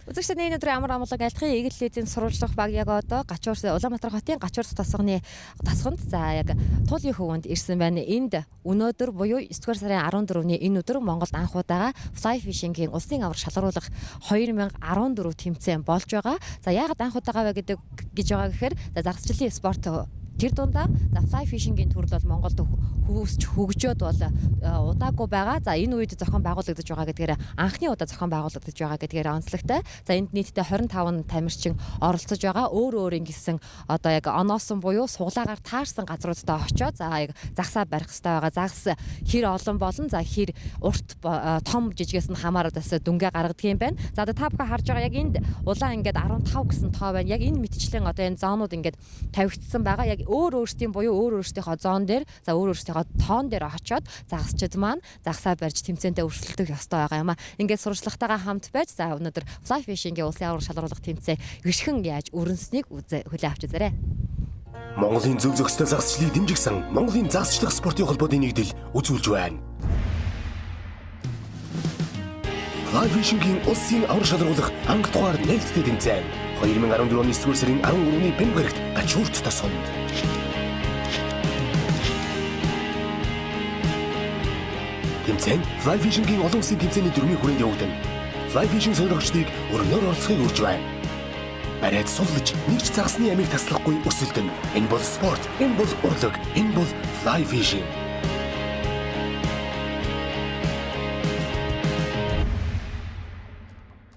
Үзэгчдээ энэ өдрийн амар амгалан айлтгая. Игэл лизийн сурвалжлах баг яг одоо Гачуурс Улаанбаатар хотын Гачуурс тосгоны тасганд за яг туулын хөвөнд ирсэн байна. Энд өнөөдөр буюу 9 дугаар сарын 14-ний энэ өдөр Монголд анх удаага fly fishing-ийн улсын аварга шалгаруулах 2014 тэмцээн болж байгаа. За яагаад анх удаага вэ гэдэг гэж байгаа гэхээр за загасчлалын спорт тэр дундаа за fly fishing-ийн төрөл бол Монголд хөвсч хөгжөөд бол удаагүй байгаа. За энэ үед зохион байгуулагдаж байгаа гэдгээр анхны удаа зохион байгуулагдаж байгаа гэдгээр онцлогтой. За энд нийтдээ 25 тамирчин оролцож байгаа. Өөр өөр ингэсэн одоо яг оноосон буюу суглаагаар таарсан газруудтай очоод за яг загсаа барих хэрэгтэй байгаа. Загас хэр олон болон за хэр урт том жижигээс нь хамаарат бас дүнгээ гаргадаг юм байна. За одоо та бүхэн харж байгаа яг энд улаан ингээд 15 гэсэн тоо байна. Яг энэ мэтчлэн одоо энэ зоонууд ингээд тавигдсан байгаа. Яг өөр өөрсдийн буюу өөр өөрсдийнхөө зоон дээр за өөр өөрсдийнхөө тоон дээр очоод загасчид маань загсаа барьж тэмцээнтэй өрсөлдөх ёстой байгаа юм а. Ингээд сурчлагатайгаа хамт байж за өнөөдөр fly fishing-ийн улсын аварга шалгаруулах тэмцээн хэрхэн яаж өрнөснийг хүлээн авч үзээрэй. Монголын зөв зохистой загасчлалыг дэмжигсэн Монголын загасчлах спортын холбооны нэгдэл үзүүлж байна. Fly fishing-ийн улсын аварга шалгаруулах анх дугаар нээлттэй тэмцээн 2014 оны 9 сарын 13-ны бямба гарагт Гачуурт тосгонд. Тэмцээн Fly fishing-ийн олон улсын тэмцээний дөрмийн хүрээнд явагдана. Fly fishing сонирхогчдыг өрнөөр оролцохыг урьж байна. Бариад суллаж нэг ч загасны амийг таслахгүй өрсөлдөн. Энэ бол спорт, энэ бол урлаг, энэ бол fly fishing.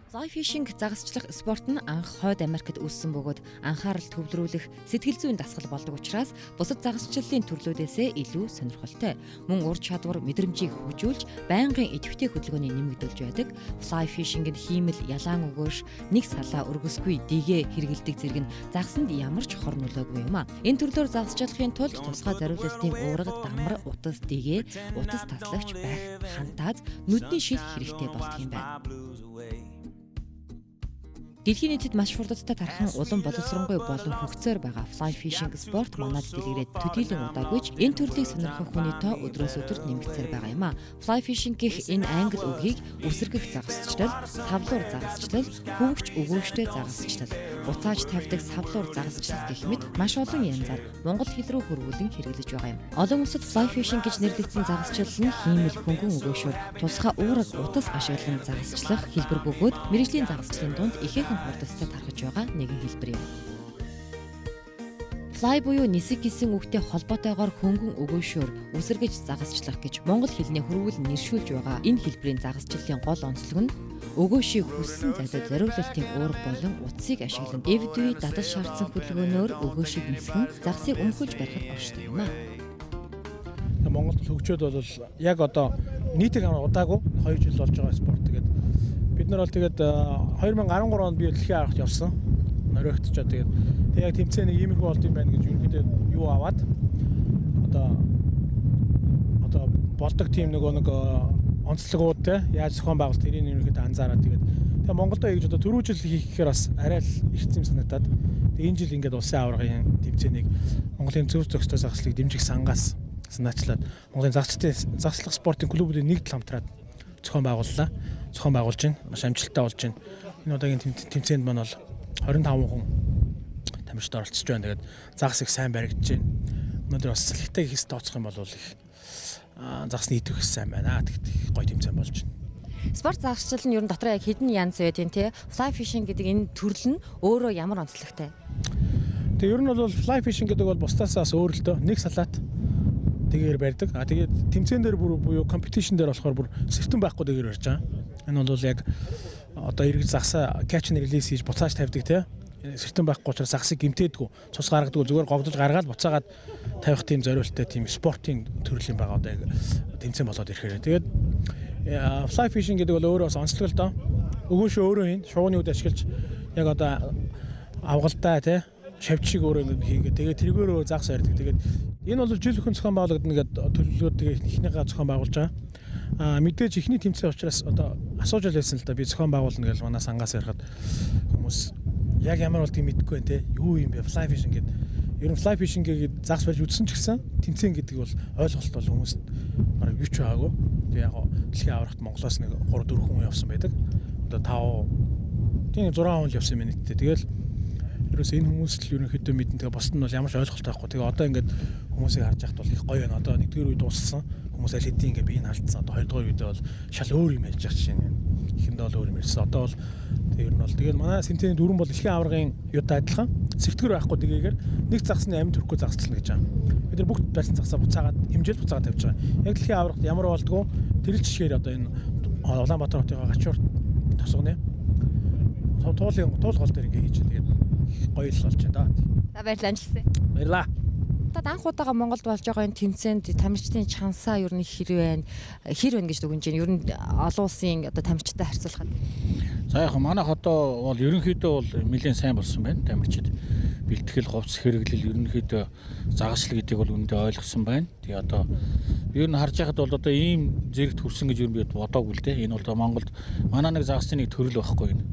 Fly fishing загасчлах спорт нь анх Хойд Америкт үүссэн бөгөөд анхаарал төвлөрүүлэх сэтгэл зүйн дасгал болдог учраас бусад загасчлалын төрлүүдээсээ илүү сонирхолтой. Мөн ур чадвар, мэдрэмжийг хөгжүүлж, байнгын идэвхтэй хөдөлгөөний нэмэгдүүлж байдаг. Fly fishing нь хиймэл ялаан өгөөш, нэг салаа өргөсгүй дигээ хэрэгэлдэг зэрэг нь загсанд ямар ч хор нөлөөгүй юм а. Энэ төрлөөр загасчлахын тулд тусгай зориулалтын уурга, дамар, утас, дигээ, утас таслагч байх, хантааз, нүдний шил хэрэгтэй болдог юм байна. Дэлхийн нийтэд маш хурдтай тархан улам боловсронгүй болон хөгжсөөр байгаа fly fishing спорт манад дэлгэрээд төдийлөн удаагүй ч энэ төрлийг сонирхох хүний тоо өдрөөс өдөрт нэмэгдсээр байгаа юм а. Fly fishing гэх энэ англи үгийг үсэргэх загасчлал, савлуур загасчлал, хөвөгч өгөөжтэй загасчлал, буцааж тавьдаг савлуур загасчлал гэх мэт маш олон янзаар монгол хэл рүү хөрвүүлэн хэрэглэж байгаа юм. Олон улсад fly fishing гэж нэрлэгдсэн загасчлал нь хиймэл хөнгөн өгөөшөөр тусгай уураг утас ашиглан загасчлах хэлбэр бөгөөд мэргэжлийн загасчлалын дунд ихээхэн хурдтай тархаж байгаа нэгэн хэлбэр юм. Fly буюу нисэх гэсэн үгтэй холбоотойгоор хөнгөн өгөөшөөр үсэргэж загасчлах гэж монгол хэлний хөрвүүл нэршүүлж байгаа энэ хэлбэрийн загасчлалын гол онцлог нь өгөөшийг хүссэн зайлд зориулалтын уурга болон утсыг ашиглан эвдүй дадал шаардсан хөдөлгөөнөөр өгөөшийг нисгэн загсыг өмхөж барихад оршдог юм а. Монголд хөгжөөд бол яг одоо нийтийг амар удаагүй 2 жил болж байгаа спорт. Тэгээд бид нар бол тэгээд 2013 онд би дэлхийн аваргад явсан. Норвегт ч тэгээд яг тэмцээн нэг иймэрхүү болд юм байна гэж ерөнхийдөө юу аваад одоо болдог тийм нөгөө нэг онцлогууд те яаж зохион байгуулалт тэрийг ерөнхийдөө анзаараад тэгээд Монголдо хийж одоо түрүү жил хийх гэхээр бас арай л эрт юм санагдаад тэгээд энэ жил ингээд улсын аваргын тэмцээнийг Монголын зөв зохистой загасчлалыг дэмжих сангаас санаачлаад Монголын загасчлах спортын клубүүдийн нэгдэл хамтраад зохион байгууллаа. Зохион байгуулж байна. Маш амжилттай болж байна. Энэ удаагийн тэмцээнд маань бол 25 хүн тамирчид оролцож байна. Тэгээд загас их сайн баригдаж байна. Өнөөдөр бас цэлэгтэй хийс тооцох юм бол их загасны идэвх сайн байна. Тэгт гоё тэмцээн болж байна. Спорт загасчлал нь ер нь дотор яг хэдэн янз байд юм те? Fly fishing гэдэг энэ төрөл нь өөрөө ямар онцлогтой? Тэгээ ер нь бол fly fishing гэдэг бол бусдаас бас өөр л дөө. Нэг салаат тэгээр барьдаг. А тэгээд тэмцээн дээр бүр буюу competition дээр болохоор бүр сэртэн байхгүй тэгээр барьж байгаа. Энэ бол яг одоо эргэж загсаа catch and release хийж буцааж тавьдаг те. Сэртэн байхгүй учраас загсыг гимтээдгүү, цус гаргадаггүй, зүгээр гогдож гаргаад буцаагаад тавих тийм зориулттай тийм спортын төрөл юм байгаа одоо яг тэмцээн болоод ирэхээр. Тэгээд fly fishing гэдэг бол өөрөө бас онцлог л доо. Өгөөшөө өөрөө хийн, шувууны үд ашиглаж яг одоо авгалдаа те шавж шиг өөрөө ингэ хийгээд тэгээд тэргээрөө загас барьдаг. Тэгээд энэ бол жил өхөн зохион байгуулагдана гэдээ төлөвлөгөө тэгээд эхнийхээ зохион байгуулж байгаа. Аа мэдээж эхний тэмцээн учраас одоо асууж л байсан л да би зохион байгуулна гэж манай сангаас ярихад хүмүүс яг ямар болдгийг мэдэхгүй байна те. Юу юм бэ fly fishing гэдэг. Ер нь fly fishing гэдэг загас барьж үзсэн ч гэсэн тэмцээн гэдэг бол ойлголт бол хүмүүст бараг юу ч байгаагүй. Тэгээ яг дэлхийн аваргад Монголоос нэг 3 4 хүн явсан байдаг. Одоо 5 Тийм 6 хүн л явсан юм нийтдээ. Тэгэл ерөөсөө энэ хүмүүс л ерөнхийдөө мэдэн, тэгээ бусд нь бол ямар ч ойлголт байхгүй. Тэгээ одоо ингээд хүмүүсийг харж байхад бол их гоё байна. Одоо нэгдүгээр үе дууссан. Хүмүүс аль хэдийн ингээд биеийг алдсан. Одоо хоёрдугаар үедээ бол шал өөр юм ярьж байгаа жишээ нь. Эхэндээ бол өөр юм ярьсан. Одоо бол тэг ер нь бол тэгээд манай сэмтээний дүрэн бол дэлхийн аваргын юутай адилхан сэртгэр байхгүй тэгээгээр нэг загсны амьд төрөхгүй загсчлаа гэж байгаа. Бид нар бүгд барьсан загсаа буцаагаад хэмжээл буцаагаад тавьж байгаа. Яг дэлхийн аваргад ямар болдгоо тэр л жишгээр одоо энэ Улаанбаатар хотын гачуур тосгоны туулын туул гол дээр ингээ хийж тэгээд гоё л болж байна да. За баярлалаа, амжилтсан. Баярлалаа. Одоо анх удаага Монголд болж байгаа энэ тэмцээнд тамирчдын чансаа ер нь хэр байна? Хэр байна гэж дүгнэж байна? Ер нь олон улсын одоо тамирчтай харьцуулахад. За яг манайх одоо бол ерөнхийдөө бол нэлээд сайн болсон байна. Тамирчид бэлтгэл, хувцас хэрэглэл, ерөнхийдөө загасчл гэдгийг бол үүндээ ойлгосон байна. Тэгээ одоо ер нь харж байхад бол одоо ийм зэрэгт хүрсэн гэж ер нь би бодоогүй л дээ. Энэ бол Монголд манай нэг загасны нэг төрөл байхгүй энэ.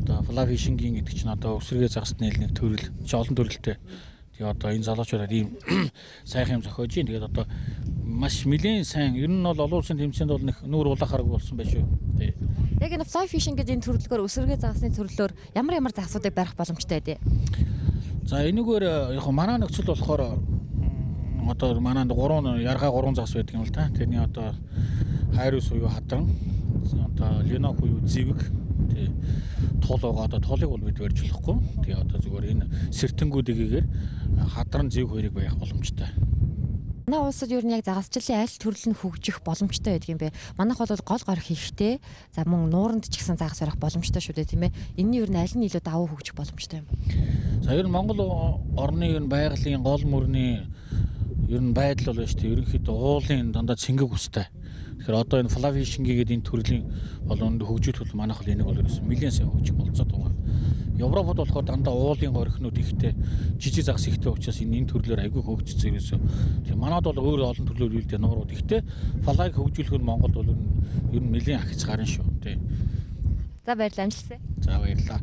Одоо fly fishing-ийн гэдэг чинь одоо өсөргөө загасны нэг төрөл, чи олон төрөлтэй. Тэгээ одоо энэ залуучуудад ийм сайхан юм зохиож байна. Тэгээд одоо маш нэлээд сайн. Ер нь бол олон улсын тэмцээнд бол нэг нүүр улаахарг болсон байх шүү. Тий. Яг энэ fly fishing гэдэг энэ төрлөөр өсөргөө загасны төрлөөр ямар ямар загасуудыг барих боломжтой вэ? За энэгээр яг манай нөхцөл болохоор одоо манай 3 яргаа 3 загас байдаг юм л та. Тэрний одоо хайрус буюу хадран, одоо ленок буюу зэвэг, тий, тул байгаа. Одоо тулыг бол бид барьж болохгүй. Тэгээ одоо зүгээр энэ сэртэнгүүдийгээр хадран, зэвэг хоёрыг барих боломжтой. Манай улсад ер нь яг загасчлалын аль төрөл нь хөгжих боломжтой байдаг юм бэ? Манайх бол гол гор хийхтэй. За мөн нууранд ч гэсэн загас барих боломжтой шүү дээ, тийм ээ. Энэний ер нь аль нь илүү давуу хөгжих боломжтой юм бэ? За ер нь Монгол орны ер нь байгалийн гол мөрний ер нь байдал бол шүү дээ. Ерөнхийдөө уулын дандаа цэнгэг устай. Тэгэхээр одоо энэ fly fishing гэдэг энэ төрлийн бол өндөр хөгжүүлэх бол манайх бол энийг бол ерөөсөн нэлээд сайн хөгжих болцоод байгаа. Европод болохоор дандаа уулын горхинууд ихтэй, жижиг загас ихтэй учраас энэ төрлөөр айгүй хөгжсөн ерөөсөө. Тэгэхээр манад бол өөр олон төрлөөр үлдээ нуурууд ихтэй. Fly-г хөгжүүлэх нь Монголд бол ер нь нэлээд ахиц гарна шүү. Тий. За баярлалаа, амжилтсан. За баярлалаа.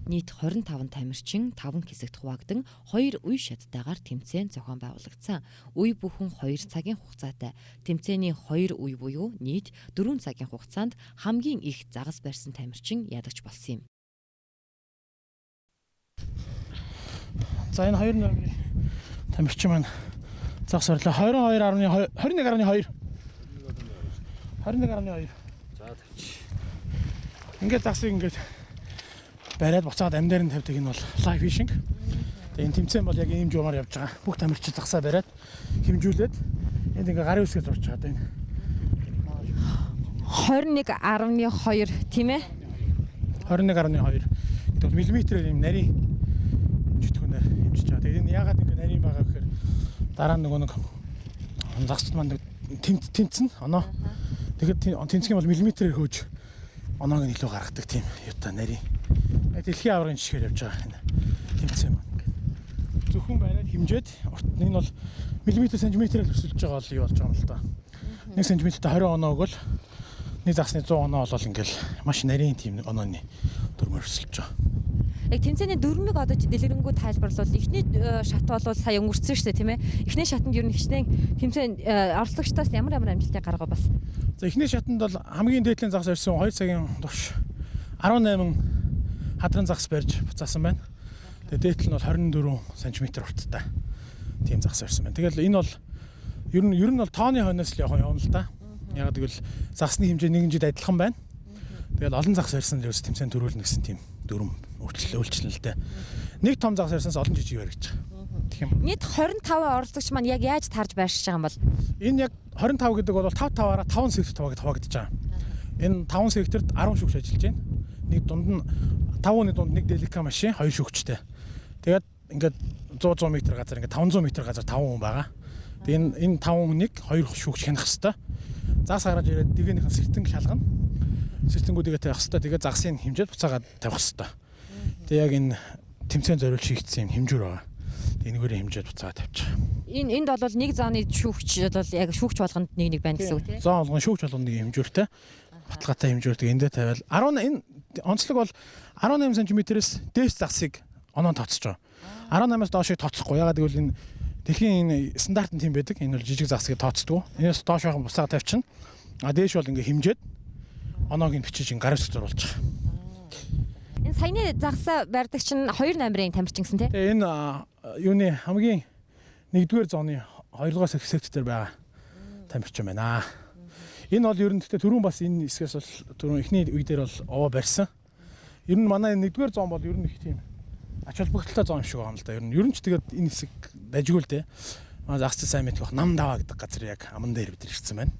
Нийт 25 тамирчин 5 хэсэгт хуваагдан 2 үе шаттайгаар тэмцээн зохион байгуулагдсан. Үе бүхэн 2 цагийн хугацаатай. Тэмцээний 2 үе буюу нийт 4 цагийн хугацаанд хамгийн их загас барьсан тамирчин ялагч болсон юм. За энэ 2 номерын тамирчин маань загас барьлаа. 22.2 21.2 21.2. За тавьчих. Ингээд загсыг ингээд бариад буцаад амдаар нь тавьдаг энэ бол fly fishing. Тэгээ энэ тэмцээн бол яг ийм журмаар явж байгаа. Бүх тамирчин загсаа бариад хэмжүүлээд энд ингээ гарын үсгээ зурж байгаа энэ. 21.2 тийм ээ? 21.2 гэдэг бол миллиметрээр ийм нарийн хэмжигдэхүүнээр хэмжиж байгаа. Тэгээ энэ яагаад ингээ нарийн байгаа гэхээр дараа нь нөгөө нэг загсчд маань тэмцэн оноо. Тэгэхээр тэнцэх юм бол миллиметрээр хөөж оноог нь илүү гаргадаг тийм юутай нарийн. Дэлхийн аваргын жишгээр явж байгаа энэ тэмцээн маань ингээд. Зөвхөн бариад хэмжээд урт энэ бол миллиметр сантиметрээр өсөлж байгаа бол юу болж байгаа юм л да. 1 сантиметрт 20 оноо өгвөл нэг загсны 100 оноо болол ингээл маш нарийн тийм онооны дүрмээр өсөлж байгаа. Яг тэмцээний дүрмийг одоо дэлгэрэнгүй тайлбарлавал эхний шат бол сая өнгөрцөн шүү дээ, тийм ээ. Эхний шатанд ер нь хичнээн тэмцээн оролцогчдоос ямар ямар амжилтыг гаргав бас? За эхний шатанд бол хамгийн дээдлийн загас барьсан 2 цагийн турш 18 хадран загас барьж буцаасан байна. Тэгээ дээдл нь бол 24 см урттай тийм загас барьсан байна. Тэгэл энэ бол ер нь бол тооны хойноос л явна л да. Яг тэгвэл загасны хэмжээ нэгэн жид адилхан байна. Тэгэл олон загас барьсан л ерөөс тэмцээн төрүүлнэ гэсэн тийм дүрм өөрчлөлт л дээ. Нэг том загас барьсанаас олон жижиг барь гэж байгаа. Тэгэх юм. Нийт 25 оролцогч маань яг яаж тарж байршиж байгаа юм бол? Энэ яг 25 гэдэг бол 5 5-аараа 5 сектор хуваагдаж байгаа. Энэ 5 секторт 10 шүүгч ажиллаж байна. Нэг дунд нь 5 хүний дунд нэг делика машин 2 шүүгчтэй. Тэгээд ингээд 100 100 м газар ингээд 500 м газар 5 хүн байгаа. Тэгээд энэ 5 хүнийг 2 шүүгч хянах хэвээр. Загас гараад ирээд дэгэнийхэн сэртэн шалгана. Сэртэнгүүдийгээ тавих хэвээр. Тэгээд загсын хэмжээд буцаагаад тавих хэвээр. Тэгээд яг энэ тэмцээн зориулж хийгдсэн юм хэмжүүр байгаа. Тэгээд энэгээрээ хэмжээд буцаагаад тавьчих. Энэ энд бол нэг зооны шүүгч бол яг шүүгч болгонд нэг нэг байна гэсэн үг тийм. Зоон болгон шүүгч болгонд нэг хэмжүүртэй. Баталгаатай хэмжүүртэй эндээ тавиал 10 энэ онцлог бол 18 см-ээс дээш загсыг оноо тооцож байгаа. 18-аас доошыг тооцохгүй. Ягаад гэвэл энэ дэлхийн энэ стандарт нь тийм байдаг. Энэ бол жижиг загсыг тооцдгоо. Энээс доош байхan буцаага тавьчихна. А дээш бол ингээ хэмжээд оноог нь бичиж ингээ гар үсэг зурулж байгаа. энэ саяны загсаа барьдаг чинь 2 номерын тамирчин гэсэн тий? Тэгээ энэ юуны хамгийн 1-р зооны 2-р сектор дээр байгаа тамирчин байна. Энэ бол ер нь гэхдээ түрүүн бас энэ хэсгээс бол түрүүн эхний үе дээр бол овоо барьсан. Ер нь манай 1-р зон бол ер нь их тийм ач холбогдолтой зон юм шиг байгаа юм л да. Ер нь ч тэгээд энэ хэсэг дажгүй л дээ. Манай загсч сайн мэдэх бах нам даваа гэдэг газар яг аман дээр бид ирсэн байна.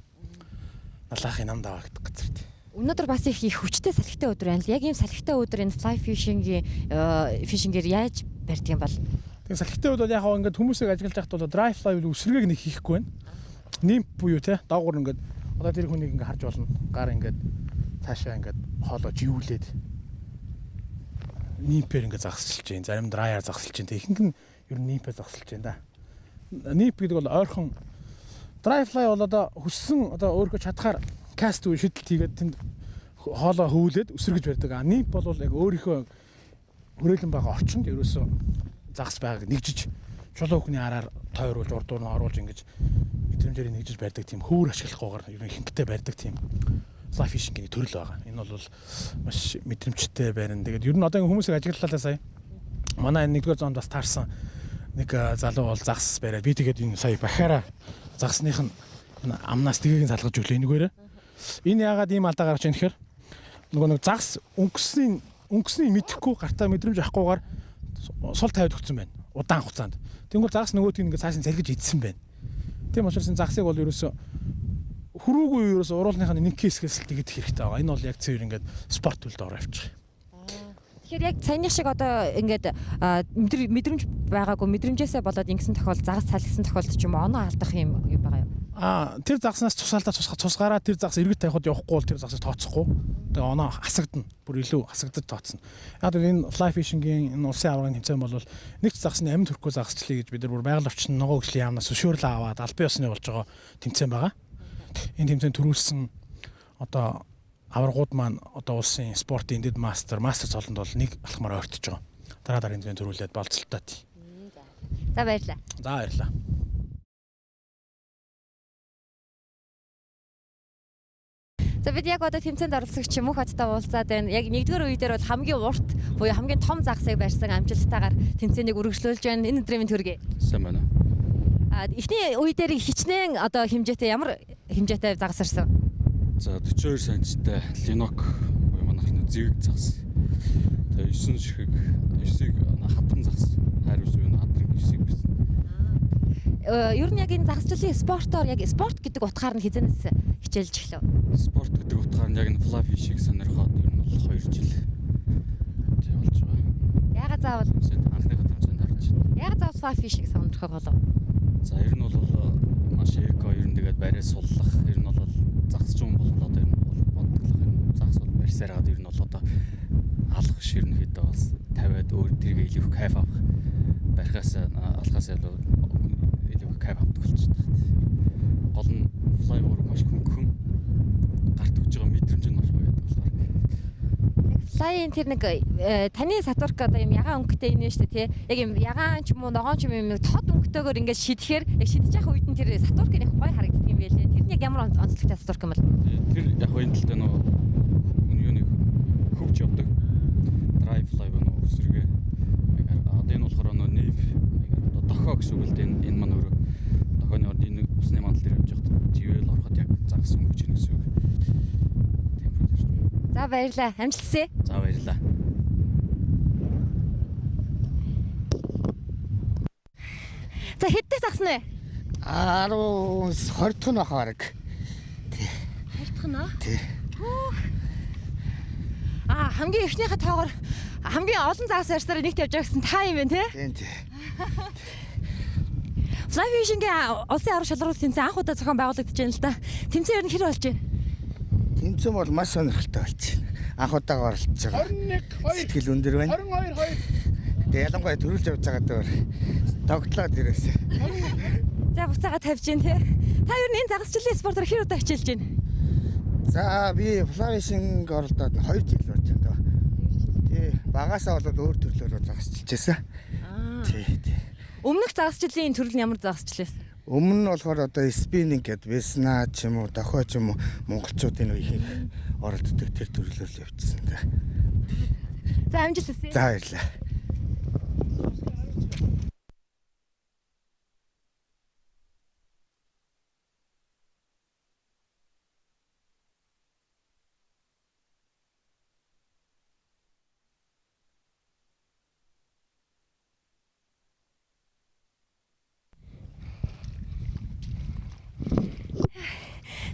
Налаахын нам даваа гэдэг газар тий. Өнөөдөр бас их хүчтэй салхитай өдөр байна л. Яг ийм салхитай өдөр энэ fly fishing-ийн fishing-ээр яаж барьдаг юм бол? Тэгээ салхитай үед бол яг хаа ингээд хүмүүсийг ажиглаж байхад бол dry fly бол үсрэгийг нэг хийхгүй байна. Нимп буюу те доогуур ингээд одоо тэр хүнийг ингээд харж болно. Гар ингээд цаашаа ингээд хоолоо живүүлээд нимпээр ингээд загсчилж байна. Зарим драйар загсалж байна. Тэг ихэнх нь ер нь нимпээр загсалж байна да. Нимп гэдэг бол ойрхон dry fly бол одоо хүссэн одоо өөрийнхөө чадхаар каст үе шидэлт хийгээд тэнд хоолоо хөвүүлээд өсөргөж барьдаг. А нимп бол яг өөрийнхөө хүрээлэн байгаа орчинд ерөөсөө загас байгааг нэгжиж чулуу хүний араар тойруулж урдуур нь оруулж ингэж мэдрэмжээр нэгжиж барьдаг тийм хөөр ашиглахгүйгээр ер нь ихэнхдээ барьдаг тийм fly fishing-ийн төрөл байгаа. Энэ бол маш мэдрэмжтэй барина. Тэгээд ер нь одоо хүмүүсийг ажиглалаа сая. Манай энэ 1-р зоонд бас таарсан нэг залуу бол загас бариад би тэгээд энэ сая бахаараа загасных нь амнаас тэгийг нь салгаж өглөө энэгээрээ. Энэ яагаад ийм алдаа гарч ийн гэхээр нөгөө нэг загас өнгөсний мэдэхгүй гартаа мэдрэмж авахгүйгээр сул тавиад өгсөн байна. Удаан хугацаанд. Тэнгүүл загас нөгөөдгийг ингээд цааш нь салгиж идсэн байна. Тийм учраас энэ загсыг бол ерөөсөө хөрүүгүй ерөөсөө уруулных нь нэг хэсгээс л тэгэх хэрэгтэй байгаа. Энэ бол яг цэвэр ингээд спорт төлд ороо явчих. Тэгэхээр яг саяны шиг одоо ингээд мэдрэмж байгаагүй мэдрэмжээсээ болоод ингэсэн тохиолдол загас салгисан тохиолдол ч юм уу оноо алдах юм юу байгаа юу? Тэр загаснаас цусаалтаа цусгаараа тэр загас эргэж тавихад явахгүй бол тэр загсыг тооцохгүй. Тэгээ оноо хасагдана. Бүр илүү хасагдаж тооцно. Яг л энэ fly fishing-ийн энэ улсын аваргын тэмцээн бол нэг ч загасны амьд төрөхгүй загасчлаа гэж бид нар бүр байгаль орчин ногоо хөгжлийн яамнаас зөвшөөрлөө аваад албан ёсны болж байгаа тэмцээн байгаа. Энэ тэмцээн төрүүлсэн одоо аваргууд маань одоо улсын спортын дэд мастер цолонд бол нэг алхмаар ойртож байгаа. Дараа дараагийн тэмцээн төрүүлээд болцолтой тий. За баярлалаа. За баярлалаа. За бид яг одоо тэмцээнд оролцогч Мөнх хоттой уулзаад байна. Яг 1-р үе дээр бол хамгийн урт буюу хамгийн том загсыг барьсан амжилттайгаар тэмцээнийг үргэлжлүүлж байна. Энэ өдрийн мэнд хүргэе. Сайн байна уу? Эхний үе дээр хичнээн одоо хэмжээтэй ямар хэмжээтэй загас барьсан? За 42 санттай ленок буюу манайх нь зэвэг загас. Тэгээ 9 ширхэг 9-ийг хатан загас. Хайр ус юу хадрын 9-ийг барьсан. Ер нь яг энэ загасчлалын спортоор яг спорт гэдэг утгаар нь хизэнээс хичээлж эхлэв. Спорт гэдэг утгаар нь яг энэ fly fishing сонирхоод ер нь бол 2 жил тий болж байгаа. Яагаад заавал анхныхаа тэмцээнд орж байна. Яагаад заавал fly fishing сонирхох болов? За ер нь бол маш эко ер нь тэгээд бариа суллах ер нь бол загасч юм бол одоо ер нь бол бодглох юм. Загас бол барьсаар гад ер нь бол одоо алах биш ер нь хэд бас тавиад өөр тэргээ илүү их кайф авах барихаас алхаас илүү их кайф авдаг болчихдог. Гол нь fly гур маш хөнгөн гарт өгж байгаа мэдрэмж нь маш гоё байдаг болохоор. Fly-ийн тэр нэг таны сатурк одоо юм ягаан өнгөтэй энэ шүү дээ тий. Яг юм ягаан ч юм уу ногоон ч юм юм тод өнгөтэйгээр ингээд шидэхээр яг шидэж явах үед нь тэр сатурк нь яг гоё харагддаг юм байлээ. Тэр нь яг ямар онцлогтой сатурк юм бол? Тэр яг энэ талтай нөгөө юуныг хөвч явдаг. Dry fly байна уу өсөргөө. Одоо энэ болохоор нөгөө нэв одоо дохоо гэсэн үг л дээ. Энэ маань өөрөө дохооны орд энэ усны мандал дээр явж байхад живэл ороход яг загас өнгөж ийн гэсэн үг. Тийм процесс. За баярлалаа. Амжилтсээ. За баярлалаа. За хэддэг загас нь вэ? 10 20 дахь нь баха бараг. 20 дахь нь аа? Тий. Хамгийн эхнийхээ тоогоор хамгийн олон загас барьсараа нэгт явж байгаа гэсэн та юм байна тий? Тийм тий. Fly fishing-ийн улсын аварга шалгаруулалт тэмцээн анх удаа зохион байгуулагдаж байна л да. Тэмцээн ер нь хэр болж байна? Тэмцээн бол маш сонирхолтой болж байна. Анх удаага оролцож байгаа. 21 2 Сэтгэл өндөр байна. 22 2. Тэгээ ялангуяа төрүүлж явж байгаа дээр тогтлоод ирээсэ. За буцаага тавьж гин тий. Та ер нь энэ загасчлалын спортоор хэр удаа хичээлж байна? За би fly fishing оролдоод 2 жил болж байна доо. Тий, багасаа болоод өөр төрлөөр загасчилж байсан. Тий, тий. Өмнөх загасчлалын төрөл нь ямар загасчлал байсан? Өмнө нь болохоор одоо спиннинг гэдэг весна ч юм уу, дохой ч юм уу монголчуудын нэг ихэнх оролддог тэр төрлөөр л явчихсан да. За, амжилт хүсье. За, баярлалаа.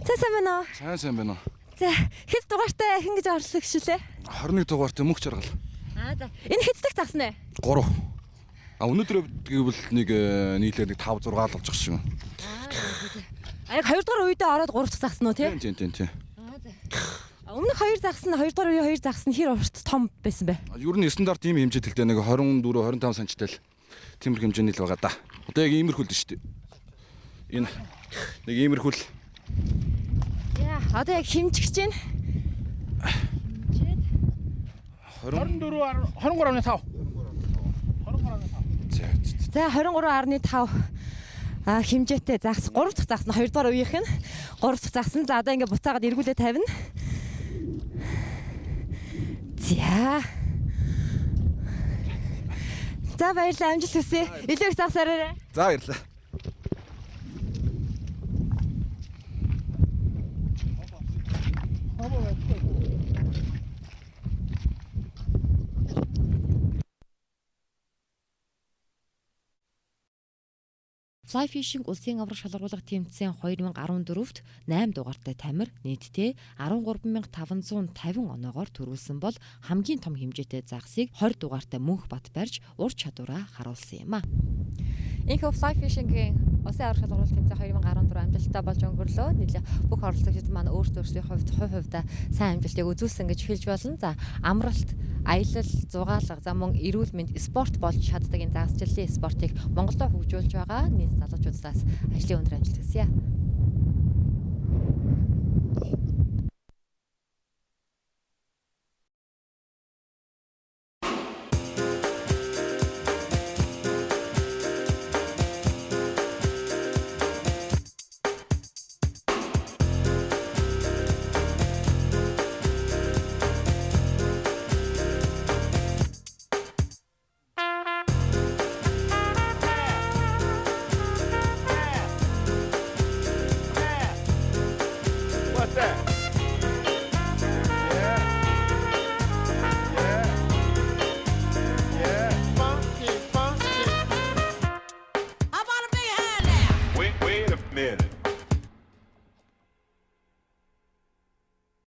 За, сайн байна уу? Сайн, сайн байна уу? За, хэд дугаартай хэн гэж орлогч лээ? 21 дугаартай мөнх жаргал. Аа, за. Энэ хэд дахь загас нэ? 3. А өнөөдөр гэвэл нэг нийлээд нэг 5 6 л болж байгаа шиг. А яг 2 дугаар үедээ ороод 3 дахь загас нь уу, тий? Тийм. Аа, за. Өмнөх хоёр загас нь, 2 дугаар үеийн хоёр загас нь хэр урт, том байсан бэ? Ер нь стандарт ийм хэмжээтэй л дээ, нэг 24 25 санттай л тиймэрхүү хэмжээний л байгаа да. Одоо яг иймэрхүү л шүү дээ. Энэ нэг иймэрхүү л. Яа, одоо яг хэмжигч байна. Хэмжээд 24 23.5. За, 23.5 хэмжээтэй загас, 3 дахь загас нь, 2 дугаар үеийнх нь 3 дахь загас нь. За, одоо ингээ буцаагаад эргүүлээ тавина. За. За, баярлалаа, амжилт хүсье. Илүү их загас араарай. За, баярлалаа. Fly Fishing улсын аврах шалгаруулах тэмцээн 2014-т 8 дугаартай тамир нийтдээ 13,550 оноогоор төрүүлсэн бол хамгийн том хэмжээтэй загасыг 20 дугаартай мөнх бат барьж ур чадвараа харуулсан юм а. Энэхүү Fly Fishing-ийн улсын аврах шалгаруулах тэмцээн 2014 амжилттай болж өнгөрлөө. Нийлээ бүх оролцогчид маань өөрсдөө өөрсдийн хувьд хувь хувьдаа сайн амжилтыг үзүүлсэн гэж хэлж болно. За, амралт, аялал, зугаалга, за мөн эрүүл мэнд спорт болж чаддаг энэ загасчлалын спортыг Монголдо хөгжүүлж байгаа нийт залуучуудаас ажлын өндөр амжилт хүсье.